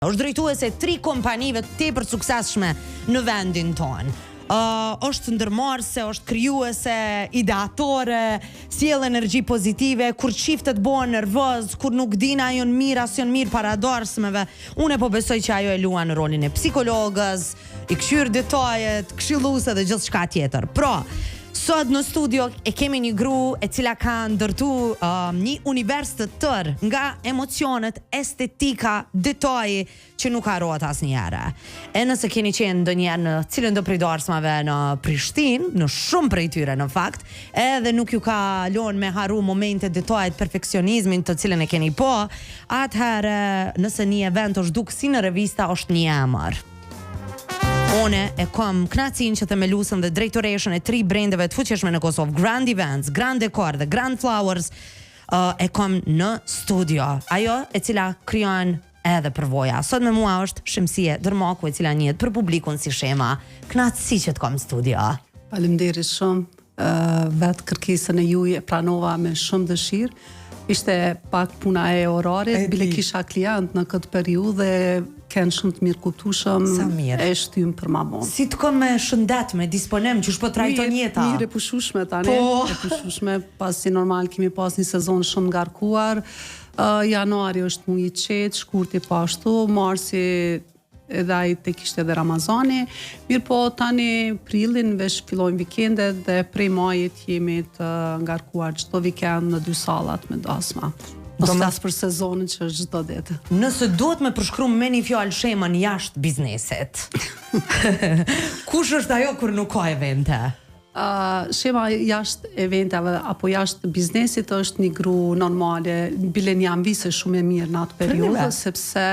Është drejtuese e tri kompanive tepër të suksesshme në vendin tonë. Uh, është ndërmarrëse, është krijuese, ideatore, sjell energji pozitive, kur çiftet bëhen nervoz, kur nuk dinë a janë mirë a s'janë mirë para darsmeve, unë po besoj që ajo e luan rolin e psikologës, i kqyr detajet, këshilluese dhe gjithçka tjetër. Pra, sot në studio e kemi një gru e cila ka ndërtu uh, një univers të tërë nga emocionet, estetika, detaji që nuk harrohet asnjëherë. E nëse keni qenë ndonjëherë në cilën do prej darsmave në Prishtinë, në shumë prej tyre në fakt, edhe nuk ju ka lënë me harru momente, detajet, perfeksionizmin të cilën e keni po, atëherë nëse një event është duk si në revista është një emër. Une e kam knaqësinë që themeluesen dhe drejtoreshën e tri brendeve të fuqishme në Kosovë, Grand Events, Grand Decor dhe Grand Flowers, uh, e kam në studio. Ajo e cila krijon edhe përvoja. Sot me mua është Shemsie Dërmaku, e cila njihet për publikun si Shema. Knaqësi që të kam në studio. Faleminderit shumë. Vetë kërkesën e juj e pranova me shumë dëshirë. Ishte pak puna e orarit, bile kisha klient në këtë periudhë dhe kenë shumë të mirëkuptueshëm Sa mirë. e shtym për ma vonë. Si të kom me shëndet, me disponim, qysh po trajton jeta? Mirë e pushushme tani, po. e pushushme, pasi normal kemi pas një sezon shumë ngarkuar. Uh, januari është muj i qetë, shkurti po ashtu, marsi edhe ai tek ishte edhe Ramazani, mirëpo tani prillin veç fillojnë vikendet dhe prej majit jemi të ngarkuar çdo vikend në dy sallat me dasma. Mos flas për sezonin që është çdo ditë. Nëse duhet me përshkru me një fjalë Shemën jashtë biznesit. Kush është ajo kur nuk ka evente? Uh, Shema jashtë eventeve apo jashtë biznesit është një gru normale, bile një amvise shumë e mirë në atë periudhë, sepse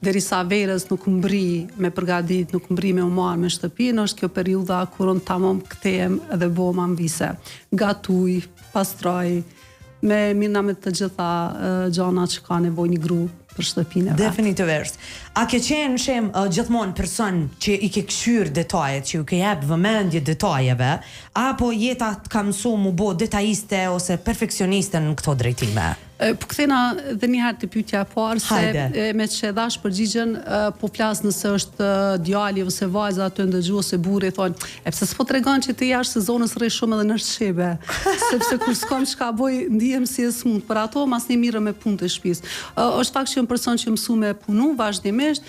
derisa verës nuk mbri me përgadit, nuk mbri me u marrë me shtëpinë, është kjo periudha kur unë tamam kthehem edhe bohem amvise. Gatuj, pastroj, me mirna me të gjitha uh, gjana që ka nevojë një gru për shtëpinë e vet. Definitivisht. A ke qenë Shem uh, gjithmonë person që i ke kqyr detajet, që ju ke jep vëmendje detajeve, apo jeta të ka mësu mu bo detajiste ose perfeksioniste në këto drejtime? Po kthena edhe një herë te pyetja e parë se Hajde. e, me që e dhash përgjigjen, po flas nëse është djali ose vajza aty ndëgju ose burri thonë, e pse s'po tregon që ti jashtë sezonës rri shumë edhe në rrçebe, sepse kur s'kam çka boj ndihem si e smut, për ato masnej mirrem me punë të shtëpisë. Është fakt që jam person që mësu me punu vazhdimisht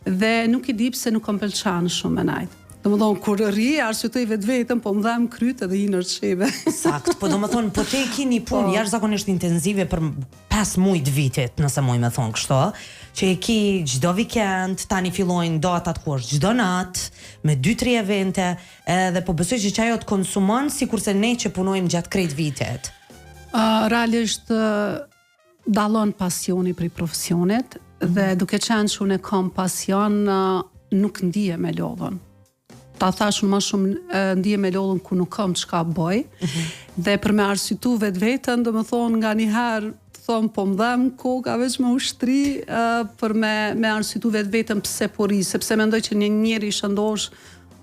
dhe nuk e di pse nuk më pëlqen shumë me najt. Domethënë, kur rri, arsyetoj vetveten, po më dhem kryt edhe hi në rrçebe. Sakt, po domethënë, po ti ki një punë po. jashtëzakonisht intenzive për 5 muaj të vitit, nëse muj me thonë kështu, që e ki çdo vikend, tani fillojnë datat ku është çdo natë, me 2-3 evente, edhe po besoj që qajo të konsumon sikurse ne që punojmë gjatë krejt vitit. Uh, realisht uh, dallon pasioni prej profesionit dhe mhm. duke qenë që unë e kam pasion nuk ndihem e lodhun. Ta thash unë ma shumë ndihem e lodhun kur nuk kam çka bëj mm -hmm. dhe për me arsytu vetveten, domethonë nganjëherë thom po më dhem koka veç me u shtri uh, për me, me arsytu vetveten pse po rri, sepse mendoj që një njeri i shëndosh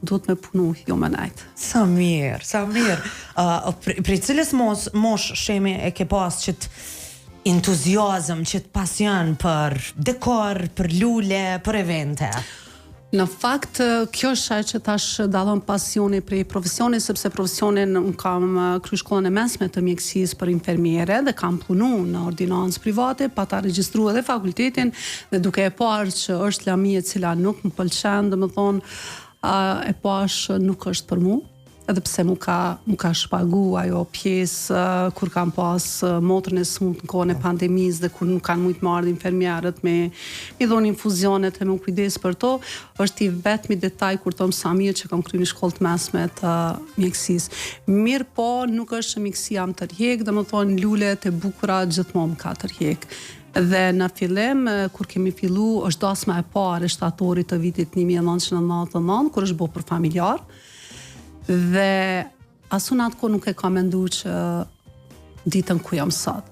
duhet me punu, jo me nejt. Sa mirë, sa mirë. Uh, prej, prej cilës mos, mosh Shemi e ke pas qët entuziazëm, qët pasion për dekor, për lule, për evente? Në fakt, kjo është ajo që tash dallon pasioni prej profesionit, sepse profesionin unë kam kry shkollën e mesme të mjekësisë për infermiere dhe kam punu në ordinancë private, pata regjistru edhe fakultetin dhe duke e parë që është lami e cila nuk më pëlqen, domethonë, A e pash nuk është për mu, edhe pse mu ka, mu ka shpagu ajo pjesë kur kam pas motrën e smut në kohën e pandemisë dhe kur nuk kanë mujtë me ardhë infermierët me i dhonë infuzionet e me u kujdes për to, është i vetmi detaj kur thom sa mirë që kam kry një shkollë të mesme të mjekësisë. Mirëpo, nuk është që mjekësia më tërhjek, domethonë lulet e bukura gjithmonë më ka tërhjek. Dhe në fillim, kur kemi fillu, është dasma e parë e shtatorit të vitit 1999, kur është bo për familjar. Dhe as unë atë kohë nuk e kam mendu që ditën ku jam sot.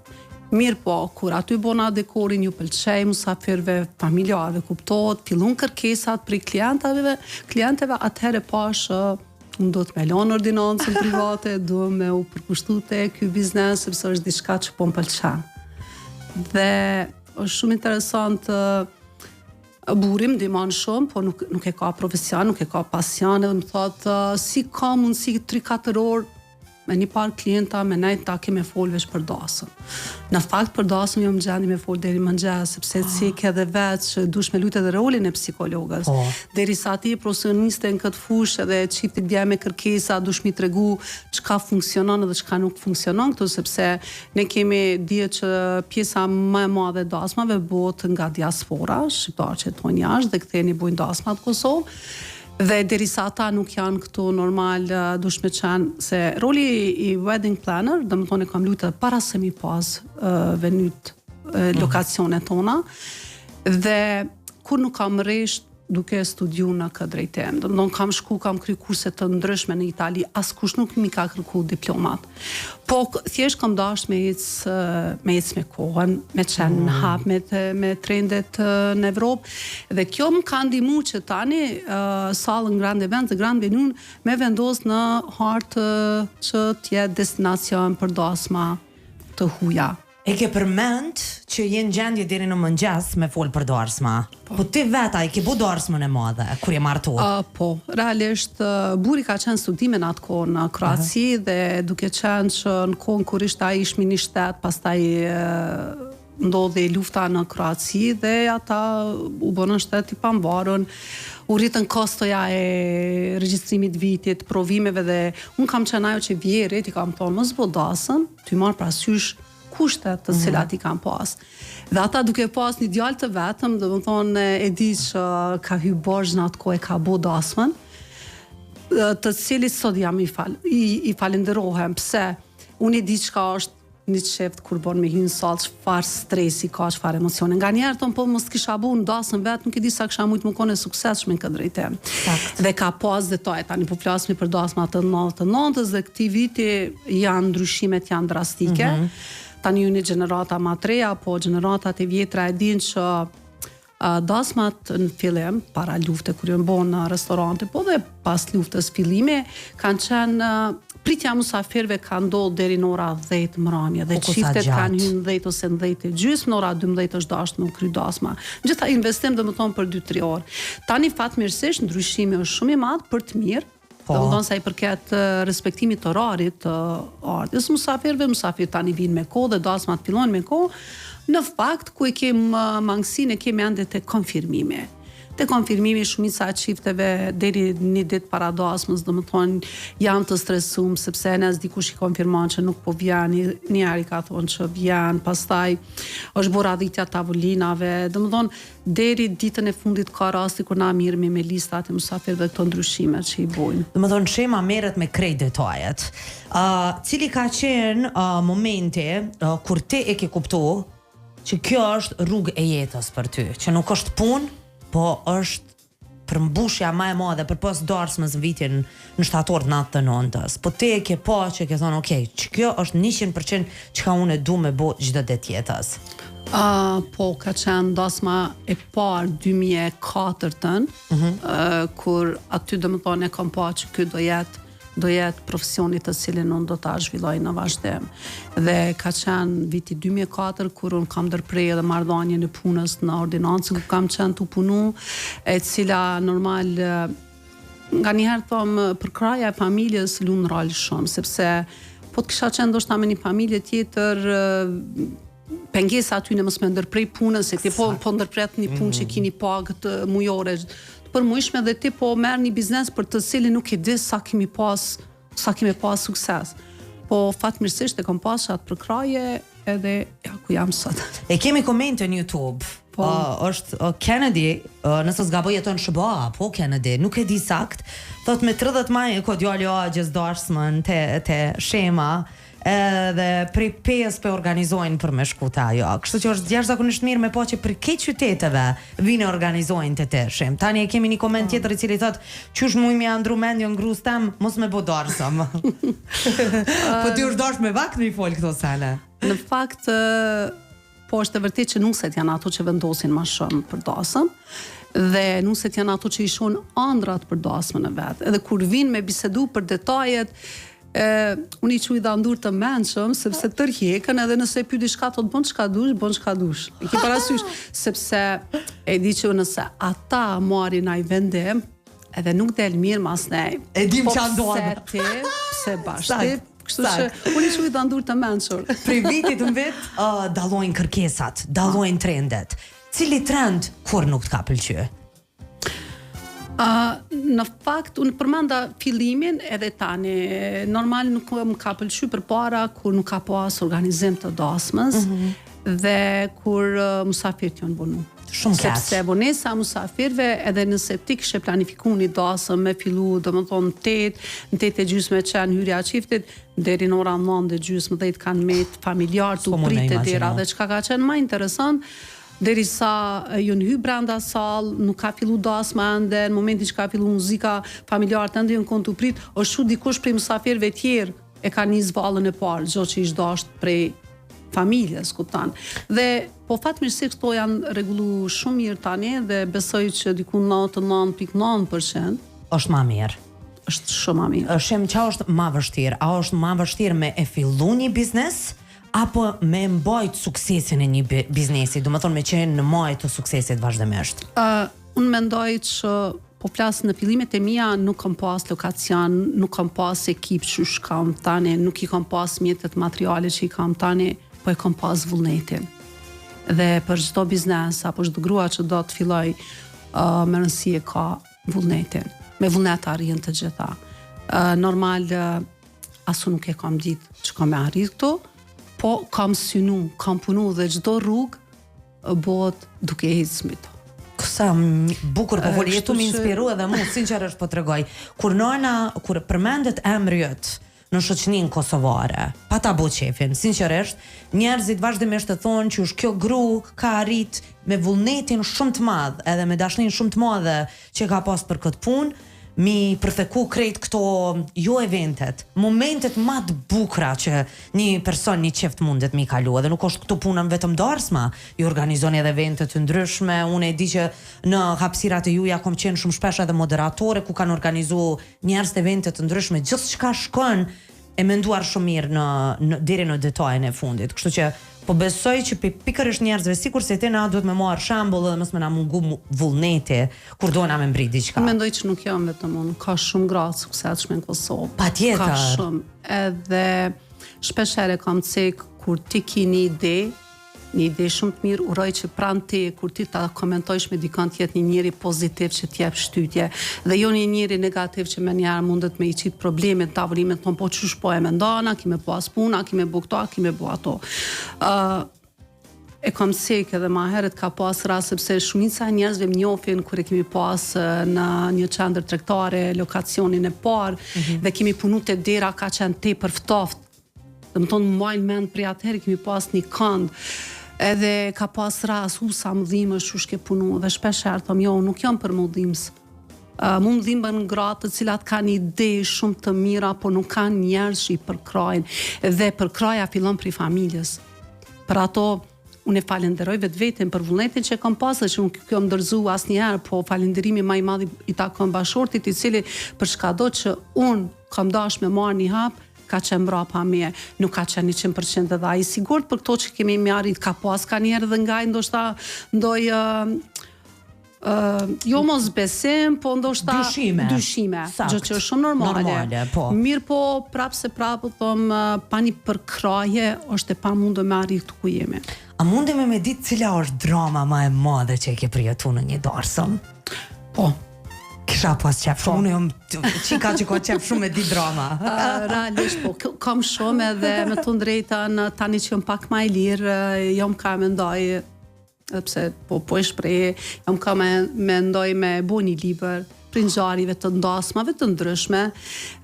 Mirëpo, kur aty bona dekorin, ju pëlqej musafirve, familjarve, kuptohet, fillun kërkesat prej klientave, klienteve atëherë pashë Unë duhet me lonë ordinancën private, duhet me u përkushtu te ky biznes, sepse është diçka që po më pëlqen. Dhe është shumë interesant uh, Burri më ndihmon shumë, po nuk nuk e ka profesion, nuk e ka pasion, edhe më thotë si ka mundësi 3-4 orë me një par klienta, me nejt takim me fol veç për dasëm. Në fakt për dasëm jam n'gjendje me fol deri mëngjes, sepse ah. si ke edhe vetë që dush me lujt edhe rolin e psikologës. Po. Derisa ti je profesioniste në këtë fushë edhe çifti vjen me kërkesa, dush mi tregu çka funksionon edhe çka nuk funksionon këtu, sepse Ne kemi dihet që pjesa më e madhe e dasmave bëhet nga diaspora, shqiptarë që jetojnë jashtë dhe kthehen i bojnë dasmat në Kosovë. Dhe derisa ata nuk janë këtu normal dush me qenë se roli i wedding planner, domethonë e kam lujt edhe para se mi pas venuet mhm. lokacionet tona dhe kur nuk kam resht duke studiu në këtë drejtim. Domethonë kam shku, kam kry kurse të ndryshme në Itali, askush nuk mi ka kërku diplomat. Po thjesht kam dasht me ec me ec me kohën, me qenë mm. në hap me me trendet në Evropë dhe kjo më ka ndihmu që tani uh, sallën Grand Event dhe Grand Venue me vendos në hartë që të jetë destinacion për dasma të huja. E ke përmend që je në gjendje deri në mëngjes me fol për darsma. Po, po ti vetë a e ke bo darsmën e madhe kur je martu? Uh, po, realisht uh, burri ka qenë studime në atë kohë në Kroaci uh -huh. dhe duke qenë që në kohën kur ishte ai ishmi një shtet, pastaj uh, ndodhi lufta në Kroaci dhe ata u bënë shtet i pamvarun, u rritën kostoja e regjistrimit vitit, provimeve dhe unë kam qenë ajo që vjehrrit i kam thonë mos bo dasëm, Tu marrë parasysh kushtet të mhm. cilat i kam pas. Dhe ata duke pas një djalë të vetëm, domethonë e di që ka hy borxh në atë kohë e ka bo dasmën, të cilit sot jam i, fal, i, i falenderohem, pse unë e di çka është një çift kur bon me hy në sallë çfarë stresi ka, çfarë emocione. Nganjëherë thom po mos kisha bo unë dasmën vetë, nuk e di sa kisha mujtë me konë e suksesshme në këtë drejtim. Sakt. Dhe ka pas detaje, tani po flasmi për dasma të 99-ës dhe këtij viti janë ndryshimet janë drastike. Mm -hmm. Tani ju një gjenerata ma të reja, po gjeneratat e vjetra e dinë që uh, dasmat në fillim, para lufte, kur janë bo në restorante, po dhe pas luftës fillimi, kanë qenë pritja e musafirëve ka ndodhur deri në ora 10 mramje dhe po, çiftet kanë hyrë në 10 ose në 10 e gjysmë, në ora 12 është dashur me u kry dasma. Gjithë investim domethonë për 2-3 orë. Tani fatmirësisht ndryshimi është shumë i madh për të mirë, Po. Domethonë sa i përket respektimit të orarit të ardhjes musafirëve, musafirët tani vijnë me kohë dhe dasmat fillojnë me kohë. Në fakt, ku e kem mangësinë e kemi ende te konfirmimi. Te konfirmimi shumica e çifteve deri një ditë para dasmës, domethonë janë të stresum sepse nëse dikush i konfirmon që nuk po vjen, një herë i ka thonë që vjen, pastaj është bo radhitja tavolinave, domethonë Deri ditën e fundit ka raste kur na mirremi me listat e musafirëve këto ndryshime që i bojmë. Domethënë Shema merret me krejt detajet. Ë cili ka qenë uh, momenti uh, kur ti e ke kuptu që kjo është rrugë e jetës për ty, që nuk është punë, po është përmbushja ma e madhe përpos darsmës në vitin në shtator të 99-ës. Po ti e ke pa që ke thonë, ok, që kjo është 100% çka unë e du me bo çdo ditë jetës. Uh, po, ka qenë dasma e parë 2004-ën, mm -hmm. uh, kur aty domethonë e kam pa që ky do jetë do jetë profesioni të cilin unë do ta zhvilloj në vazhdim. Dhe ka qenë viti 2004 kur unë kam ndërpre edhe marrëdhënien e punës në ordinancë ku kam qenë tu punu, e cila normal nganjëherë thom përkrahja e familjes lun rol shumë, sepse po të kisha qenë ndoshta me një familje tjetër pengesa aty në mos me ndërprej punën, se ti po, po ndërpret një punë që mm. ki një pagë të mujore të përmujshme dhe ti po merr një biznes për të cilin nuk e di sa kemi pas, sa kemi pas sukses. Po fatmirësisht e kam pas atë përkrahje edhe ja ku jam sot. E kemi komente në YouTube. Po. Uh, është uh, Kennedy, uh, nëse s'gaboj jeton në SHBA, po Kennedy, nuk e di sakt. Thot me 30 maj e ka djali axhës dasmën te te Shema edhe prej Pejës po organizojnë për me shku te ajo. Kështu që është jashtëzakonisht mirë me pa që prej krejt qyteteve vijnë e organizojnë te te Shemë. Tani e kemi një koment po. tjetër i cili thot, qysh muj me ia ndru mendjen grus tem, mos me bo darsëm. po ti është dasht me vakt me i fol këto sene. Në fakt, Po është e vërtetë që nuset janë ato që vendosin ma shumë për dasëm dhe nuset janë ato që i shohin andrrat për dasmën e vet. Edhe kur vijnë me bisedu për detajet, E, unë i quj dhandur të mençëm, sepse tërhjekën edhe nëse e pyet diçka thotë bon çka dush, bon çka dush. E ki parasysh, sepse e di që nëse ata marrin naj vendim, edhe nuk del mirë masnej. E dim po ça ndodh. Pse ti, pse bash ti, kështu që unë i quj dhandur të mençur. Prej vitit në vit, uh, dallojnë kërkesat, dallojnë trendet. Cili trend kurrë nuk të ka pëlqy? Uh, në fakt, unë përmenda fillimin edhe tani. Normal nuk më ka pëlqy përpara kur nuk ka pas organizim të dasmës mm -hmm. dhe kur uh, musafirt janë vonu. Shumë keq. Sepse vonesa e musafirëve edhe nëse ti kishe planifiku një dasëm me fillu, domethonë 8, në 8 e gjysmë e qenë hyrja e çiftit, deri në ora 9 e gjysmë, 10 kanë met familjarë tu prit te dera dhe çka ka qenë ma interesant, Derisa jon hy brenda sallë, nuk ka fillu dasma ende, në momentin që ka fillu muzika, familjarët ende jon kon tu prit, është çu dikush prej musafirëve tjerë e ka nis vallën e parë, gjë që ish dasht prej familjes, kupton. Dhe po fatmirësisht këto janë rregullu shumë mirë tani dhe besoj që diku 99.9% është ma mirë. Është shumë ma mirë. Është ça është ma vështirë? A është ma vështirë me e fillu një biznes Apo me mbajt suksesin e një biznesi, domethonë me qenë në majë të suksesit vazhdimisht? Uh, unë mendoj që po flas në fillimet e mia nuk kam pas lokacion, nuk kam pas ekip qysh kam tani, nuk i kam pas mjetet materiale që i kam tani, po e kam pas vullnetin. Dhe për çdo biznes apo çdo grua që do të filloj uh, me rëndësi e ka vullnetin. Me vullnet arrihen të gjitha. Uh, normal uh, As unë nuk e kam ditë që kam me arrit këtu, po kam synu, kam punu dhe çdo rrugë bëhet duke ecë me to. Sa bukur po fol, je tu m'inspiru edhe mu, sinqerisht po tregoj. Kur nana, kur përmendet emri jot në shoqëninë kosovare, pa ta bo qefin, sinqerisht, njerëzit vazhdimisht të thonë që është kjo gru ka arrit me vullnetin shumë të madh edhe me dashninë shumë të madhe që ka pas për këtë punë, mi përtheku krejt këto jo eventet, momentet ma të bukura që një person, një çift mundet mi kalu, edhe nuk është këtu puna vetëm darsma, ju organizoni edhe evente të ndryshme, unë e di që në hapësirat e juja kom qenë shumë shpesh edhe moderatore ku kanë organizu njerëz evente të ndryshme, gjithçka shkon e menduar shumë mirë në, në deri në detajin e fundit. Kështu që po besoj që pi, pikërisht njerëzve sikurse ti na duhet me marr shembull edhe mos me na mungu vullneti kur dona me mbrit diçka. Mendoj që nuk jam vetëm unë, ka shumë gra të suksesshme në Kosovë. Patjetër. Ka shumë. Edhe shpesh herë kam cek kur ti ki një ide, Një ide shumë të mirë, uroj që pranë teje kur ti ta komentojsh me dikon të jetë një njeri pozitiv që të jep shtytje dhe jo një njeri negativ që menjëherë mundet me i qit problemet në tavolinë me të thonë po qysh po e mendon, a ki me pas punë, a ki me bo këto, a ki me bo ato. Uh, e kam cek edhe ma herët ka pas rast sepse shumica e njerëzve më njohin kur e kemi pas në një qendër tregtare lokacionin e parë mm -hmm. dhe kemi punu te dera ka qenë tepër ftoft Domethonë mbaj mend prej atëherë kemi pas një kënd edhe ka pas rast, u sa më dhimë qysh ke punu dhe shpesh herë thom jo, nuk jam për m'u dhims. Uh, mu më dhimbën gratë të cilat kanë ide shumë të mira, po nuk kanë njerëz që i përkrahin dhe përkrahja fillon prej familjes. Për ato unë e falenderoj vetveten për vullnetin që e kam pasë dhe që nuk jam dorëzu asnjëherë, po falenderimi ma i madh i takon bashkëshortit i cili për çkado që unë kam dash me marrë një hap, ka qenë mbrapa meje, nuk ka qenë 100% edhe ai i sigurt për këto që kemi me arrit, ka pas kanjëherë edhe nga ai ndoshta ndoj uh, uh, jo mosbesim, po ndoshta dyshime, dyshime gjë që është shumë normale. Normale, po. Mirë po, prapë se prapë thom pa një përkrahje është e pamundur me arrit këtu ku jemi. A mundemi me ditë cila është drama ma e madhe që e ke përjetu në një darsëm? Po. Kisha pas qef shumë, unë jam çika që ka qef shumë me dit drama. Uh, realisht, po, kam shumë edhe me thënë drejtën, tani që jam pak ma e lirë, jam ka mendoj, edhe pse po, po e shpreh, jam ka me, mendoj me bo një libër, prej ngjarjeve të dasmave të ndryshme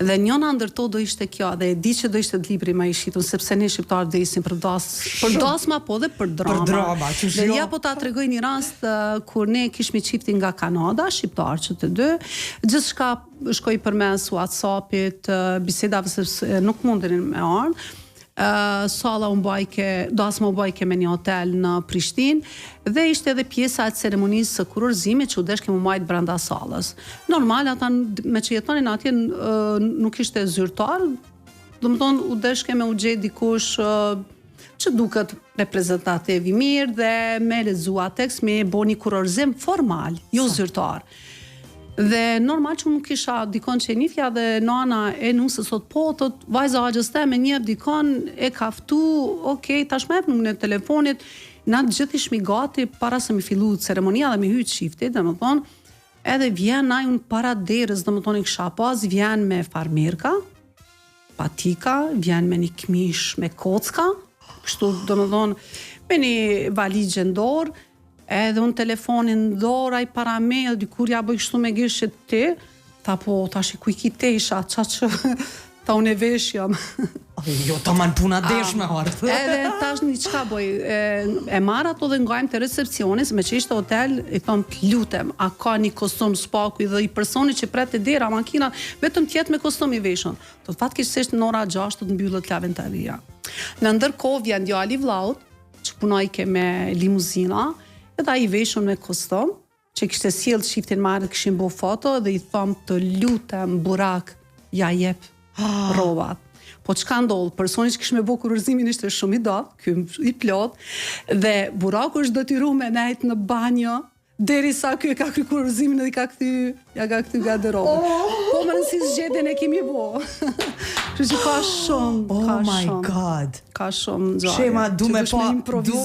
dhe njëna ndër to do ishte kjo dhe e di që do ishte libri më i shitun sepse ne shqiptarët vdesim për das për dasma po dhe për drama. Për drama, që dhe jo. ja po ta tregoj një rast uh, kur ne kishmi çiftin nga Kanada, shqiptar që të dy, gjithçka shkoi përmes WhatsAppit, uh, bisedave sepse nuk mundenin me ardhë. Uh, salla u mbajke, dasma u mbajke me një hotel në Prishtinë dhe ishte edhe pjesa e ceremonisë së kurorëzimit që u deshke m'u majt brenda sallës. Normal, ata me që jetonin atje uh, nuk ishte zyrtar, Domethonë, u deshke me u gjetë dikush që duket reprezentativ i mirë dhe me lexu atë tekst, me bo një kurorzim formal, jo zyrtar. Dhe normal që nuk kisha dikon që e njifja dhe nana e nusës thot po, thot vajza axhës tem e njef dikon, e ka ftu, okej, tash më jep numrin e telefonit, na të gjithë ishmi gati para se me fillu ceremonia dhe me hy çifti, domethonë, edhe vjen ai unë para derës, domethonë i kisha pas, vjen me farmerka, patika, vjen me një këmish me kocka, kështu domethonë, me një valixhe në dorë, Edhe unë telefonin në dorë, ai para meje, edhe dikur ja bëj kështu me gisht që ti, tha po, tash i ku i ki tesha, qa që, tha unë e vesh jam. Jo, taman puna desh me ardhë. Edhe tash një çka bëj, e, e marr ato dhe ngajmë te recepcioni, se meqë ishte hotel, i thom të lutem, a ka një kostum s'paku dhe i personi që pret te dera makina, vetëm të jetë me kostum i veshun. Thot fatkeqësisht në ora 6 të mbyllet lavendaria. Në ndërkohë vjen djali i vllaut, që punojke me limuzina, edhe ai i veshun me kostum, që kishte sjellë çiftin ma herët kishin bo foto dhe i thom të lutem Burak, ja jep ah. rrobat. Po çka ndodh? Personi që kish me bo kurorëzimin ishte shumë i dobët, ky i plot, dhe Buraku është detyru me nejt në banjo Derisa ky e ka kry kurorëzimin edhe i ka kthy, ja ka kthy garderobën. Oh. Po me rëndësi zgjedhjen e kemi bo. Kështu që ka shumë, oh ka my shumë. God. Ka shumë ngjarje. Shema, du me pa, du,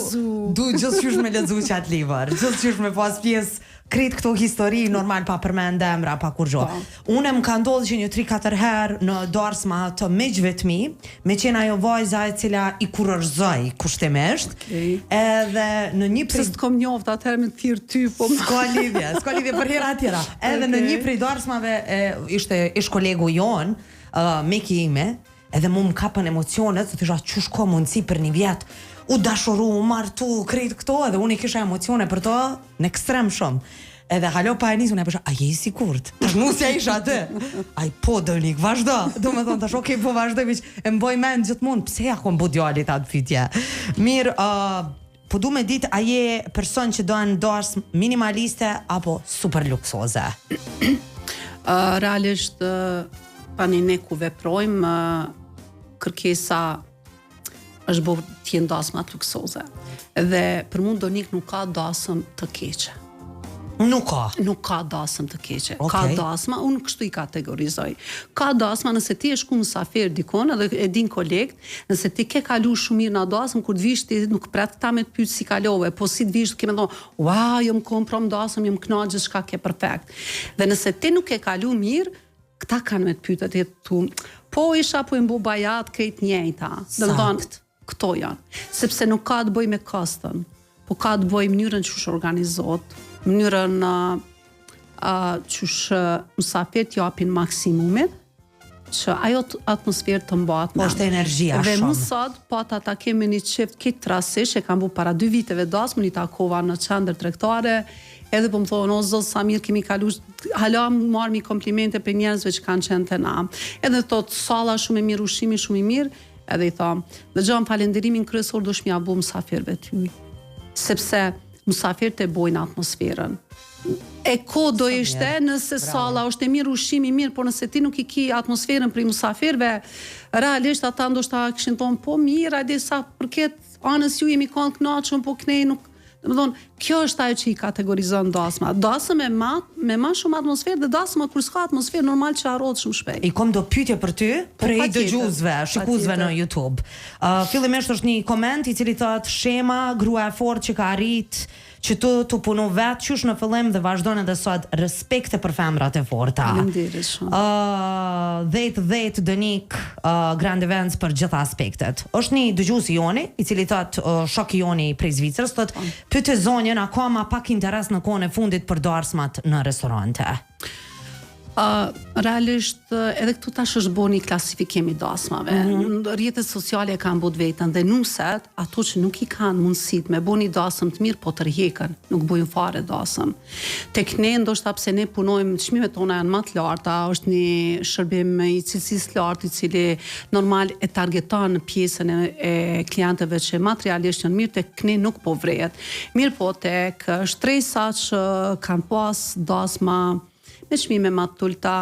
du gjithqysh me lexu qatë libër, gjithqysh me pas pjesë krejt këto histori normal pa përmend emra, pa kurgjo. Po. Unë më ka ndodhur që një 3-4 herë në darsma të miqve të mi, me qenë ajo vajza e cila i kurorëzoi kushtimisht. Okay. Edhe në një prej Pse s'të kom njoft atëherë me të thirr ty, po s'ka lidhje, s'ka lidhje për hera tjera. Edhe okay. në një prej darsmave e, ishte ish kolegu jon, uh, miki ime, edhe mu më kapën emocionet, se thosha qysh ka mundësi për një vjet u dashuru, u martu, krejt këto, edhe unë i kisha emocione për to në ekstrem shumë. Edhe hala pa e nisur, unë e bësha, a je i sigurt? Tash nusja isha aty. Ai po Donik, vazhdo. Domethonë tash, okej, po vazhdoj, veç e mboj mend gjithmonë, pse ja kom bo djalit atë pyetje. Mirë, uh, po du me ditë, a je person që don darsmë minimaliste apo super luksoze? Uh, realisht, uh, tani ne ku veprojmë, uh, kërkesa është bo të jenë dasmat luksoze. Dhe për mu Donik nuk ka dasëm të keqe. Nuk ka. Nuk ka dasëm të keqe. Okay. Ka dasma, unë kështu i kategorizoj. Ka dasma nëse ti je shku musafir dikun edhe e din kolegt, nëse ti ke kalu shumë mirë në dasëm, kur të vish ti nuk pret këta me të pyet si kalove, po si të vish ke me thonë, "Ua, jom kon prom dasëm, jom kënaq gjithçka ke perfekt." Dhe nëse ti nuk ke kalu mirë, Këta kanë me të pyet e tu, po isha po i mbu bajat krejt njëjta. Domethonë, këto janë. Sepse nuk ka të bëjë me kostën, po ka të bëjë mënyrën qysh organizohet, mënyrën uh, uh, qysh musafirët japin maksimumin, që ajo atmosferë të mbahet. Po është energjia shumë. Dhe mu sot pata takim me një çift krejt rastësisht e kam bu para dy viteve dasmën, i takova në qendër tregtare, edhe po më thonë, o zot sa mirë kemi kalu, hala marrim komplimente prej njerëzve që kanë qenë te na. Edhe thot salla shumë e mirë, ushqimi shumë i mirë, edhe i tham, dëgjo falenderimin kryesor duhesh me ja bu musafirëve ty. Sepse musafirët e bojnë atmosferën. E ko do ishte nëse salla është e mirë, ushqimi i mirë, por nëse ti nuk i ki atmosferën prej musafirëve, realisht ata ndoshta kishin thonë, po mirë, ajde sa përket anës ju jemi kanë kënaqur, po knej nuk Domethonë, kjo është ajo që i kategorizon dasma. Dasëm me ma, me ma shumë atmosferë dhe dasma kur s'ka atmosferë normal që harrohet shumë shpejt. I kom do pyetje për ty, po, prej dëgjuesve, shikuesve në YouTube. Uh, fillimisht është një koment i cili thotë Shema, grua e fortë që ka arrit që tu tu punu vet qysh në fillim dhe vazhdon edhe sot respekte për femrat e forta. Faleminderit shumë. Ë 10 10 Donik uh, Grand Events për gjitha aspektet. Është një dëgjues i joni, i cili thot uh, shok i joni prej Zvicrës, thot po. pyete zonjën a ka ma pak interes në kohën e fundit për darsmat në restorante. Uh, realisht edhe këtu tash është bo një klasifikim i dasmave. Mm -hmm. Rrjetet sociale kanë bo të vetën dhe nuset, ato që nuk i kanë mundësit me bo një dasëm të mirë, po tërhjeken, nuk bojnë fare dasëm. Tek ne, ndoshta pse ne punojmë, çmimet tona janë ma të larta, është një shërbim i cilësisë lartë, i cili normal e targeton pjesën e, e klientëve që materialisht janë mirë, tek ne nuk po vrehet. Mirëpo tek shtresa që kanë pas dasma me çmime ma të ulta.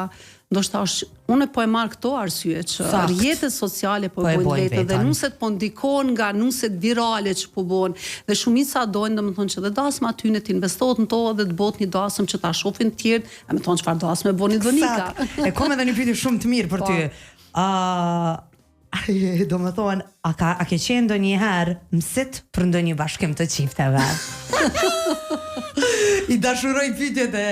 Ndoshta është unë po e marr këto arsye që rrjetet sociale po, po e bojnë vetën dhe nuset po ndikohen nga nuset virale që po bohen dhe shumica dojnë domethënë që dhe dasma atyne të investohet në to dhe të bohet një dasëm që ta shohin të tjerët, e me thonë çfarë dasme boni Donika. E kom edhe një pyetje shumë të mirë për po. ty. Ë Domethonë, a, ka, a ke qenë ndonjëherë mësit për ndonjë bashkim të çifteve? I dashuroj pyetjet e,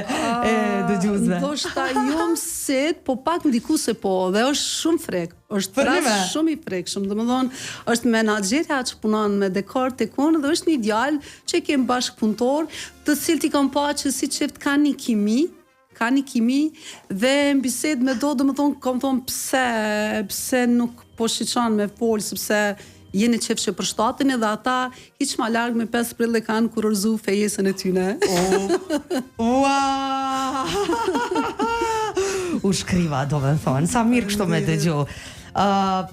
e dëgjuesve. Ndoshta jo mësit, po pak ndikuse po, dhe është shumë frikë. Është rast shumë i frikshëm. Domethënë, është menaxherja që punon me dekor tek unë dhe është një djalë që e kem bashkëpunëtor, të cilët i kam pa që si çift kanë një kimi, Ka një kimi dhe në bisedë me do, domethonë, kam thonë pse, pse nuk po shiqon me fol, sepse jeni çift që përshtateni dhe ata hiç ma larg me 5 prill e kanë kurorzu fejesën e tyne. Oh. Ua! U shkriva, domethonë, sa mirë kështu me dëgju. Uh,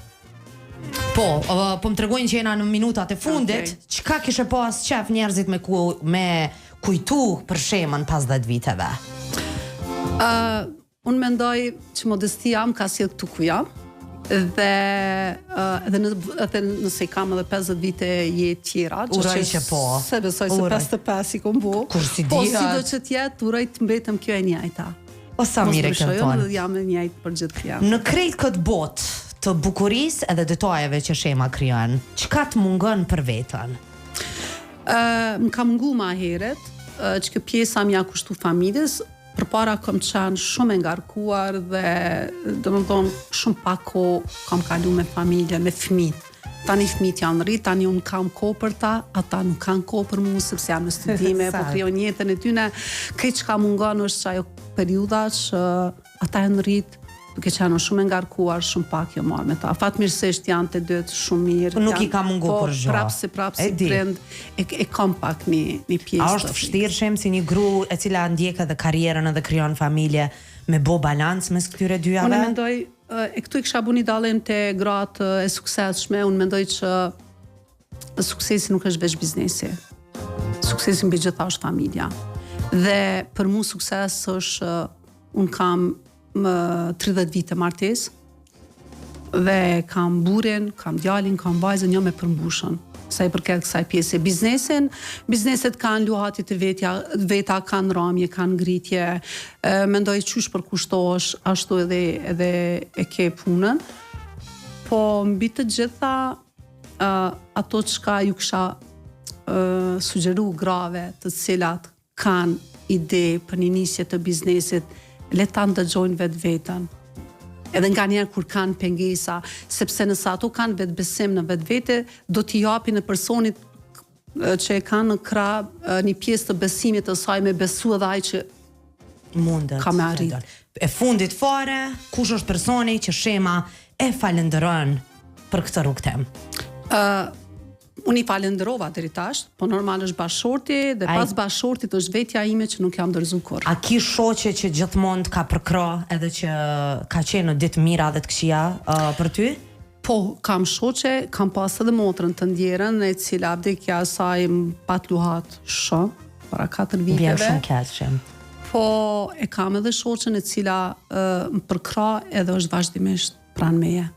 po, uh, po më tregojnë që jena në minutat e fundit, okay. çka kishe pas qef njerëzit me, ku, me kujtu për Shemën pas 10 viteve? Uh, unë mendoj që modestia më ka sjellë këtu ku jam dhe uh, edhe në edhe nëse i kam edhe 50 vite jetë tjera, që uroj që po. Se besoj se 55 i kom bo. Kur si po sido që të jetë, uroj të mbetem kjo e njëjta. O sa mirë e ke thonë. Dhe jam e njëjtë për gjithë Në krejt këtë botë të bukurisë edhe detajeve që Shema krijon, çka të mungon për veten? Ë, më ka mungu ma herët, që kjo pjesa m'ja kushtu familjes, përpara kam qenë shumë e ngarkuar dhe domethonë shumë pak kohë kam kalu me familje, me fëmijët. Tani fëmijët janë rrit, tani unë kam kohë për ta, ata nuk kanë kohë për mu sepse janë në studime, po krijojnë jetën e tyne. Krejt çka mungon është që ajo periudha që Ata janë rrit, duke qenë shumë e ngarkuar, shumë pak jom marrë me ta. Fatmirësisht janë të dytë shumë mirë. Po nuk i ka mungu po, kurgjo. Prapë se prapë si prind, e, e kam pak një, një pjesë. A është vështirë Shemë si një gru e cila ndjek edhe karrierën edhe krijon familje me bo balans mes këtyre dyjave? Unë mendoj, e këtu i kisha bu një dallim te gratë e suksesshme, unë mendoj që Suksesi nuk është veç biznesi. Suksesi mbi gjitha është familja. Dhe për mu sukses është unë kam më 30 vite martesë dhe kam burrin, kam djalin, kam vajzën, jam e përmbushun sa i përket kësaj pjese. Biznesin, bizneset kanë luhatje të vetja, veta kanë ramje, kanë ngritje. E, mendoj qysh përkushtohesh ashtu edhe edhe e ke punën. Po mbi të gjitha uh, ato çka ju kisha uh, sugjeru grave të cilat kanë ide për një nisje të biznesit, le ta ndëgjojnë vetveten. Edhe nganjëherë kur kanë pengesa, sepse nëse ato kanë vetëbesim në vetvete, do t'i japin në personit që e kanë në krah një pjesë të besimit të saj me besu edhe ai që mundet. Ka me arrit. E fundit fare, kush është personi që Shema e falënderon për këtë rrugëtim? Ë uh, Unë i falënderova deri tash, po normal është bashkëshorti dhe Ai... pas bashkëshortit është vetja ime që nuk jam dorëzu kurrë. A ki shoqe që gjithmonë të ka përkrah edhe që ka qenë në ditë mira dhe të këqija uh, për ty? Po, kam shoqe, kam pas edhe motrën të ndjerën, e cila vdekja e saj më pat luhat shumë, para 4 viteve. Vjen shumë keq shumë. Po, e kam edhe shoqen e cila uh, më përkrah edhe është vazhdimisht pranë meje.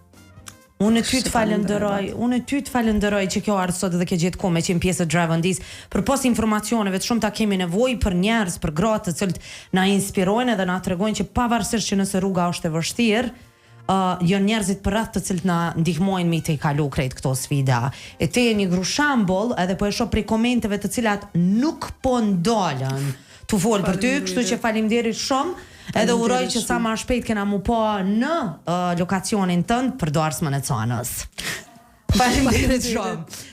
Unë ty të falënderoj, unë ty të falënderoj që ke ardhur sot dhe ke gjetë kohë me qenë pjesë e Drive on This. Përpos informacioneve të shumta kemi nevojë për njerëz, për gra të cilët na inspirojnë edhe na tregojnë që pavarësisht që nëse rruga është e vështirë, uh, janë njerëzit përreth të cilët na ndihmojnë me i tejkalu krejt këto sfida. E ti je një gru shembull, edhe po e shoh prej komenteve të cilat nuk po ndalen tu fol për ty, kështu që faleminderit shumë. Edhe uroj që sa ma shpejt kena mu pa në uh, lokacionin tënd për darsmën e Canës. Faleminderit shumë.